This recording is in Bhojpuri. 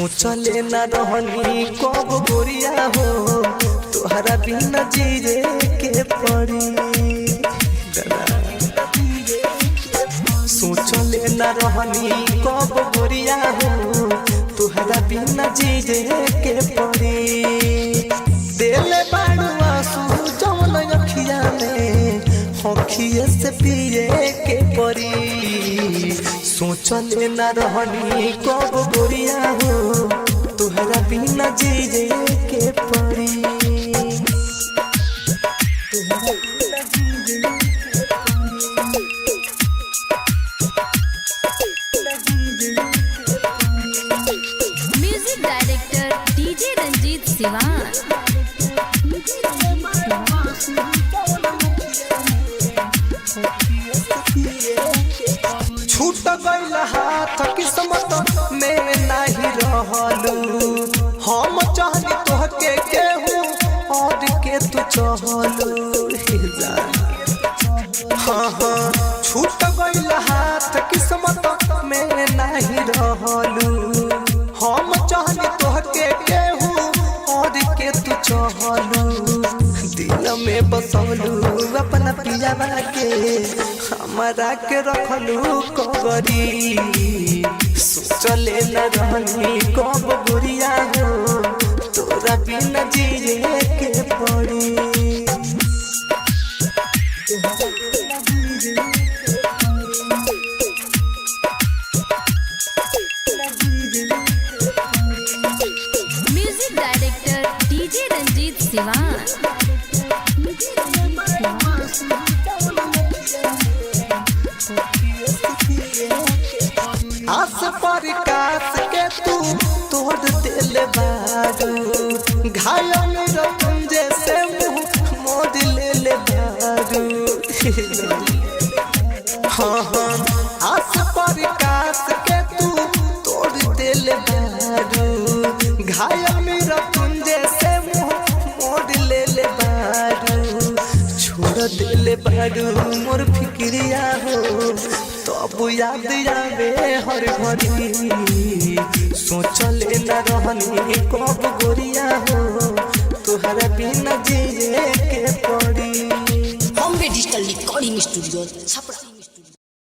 सोचले न रहनी कब गोरिया हो तोहरा बिना जीरे के पड़ी। सोचले न रहनी कब गोरिया हो तोहरा बिना जीरे के पड़ी। दिल बाड़ू आंसू जवन अखिया में अखिए से पिए के पड़ी। सोचले न रहनी कब गोरिया हो तोहरा बिना जीरे के पड़ी। Music director DJ Ranjeet Siwan. छूट गइल हाथ किस्मत में नाही रहलू, हम चाहनी तोहके केहू और के तू चहलू। हाँ हाँ, छूट गइल हाथ किस्मत में नाही रहलू, हम चाहनी तोहके केहू और के तू चहलू। दिल में बसौलू अपना पियावा के, हमारा के रखलू कबरी। सोचले न रहनी कब गोरिया हो तोरा बिना जिए के पड़ी। Music director DJ Ranjeet Siwan. आस पर कास के तू तोड़ दिल बारू, घायल रतन जैसे मुँह मोड़ ले ले बारू। हाँ हाँ, आस पर कास के तू तोड़ दिल बारू, घायल रतन जैसे मुँह मोड़ ले ले बारू। छोड़ दिल बारू मोर फिक्रिया हो तब याद आवे हर घड़ी। सोचले न रहनी कब गोरिया हो तोहरा बिना जिए के पड़ी। Bombay digital recording studio Chhapra.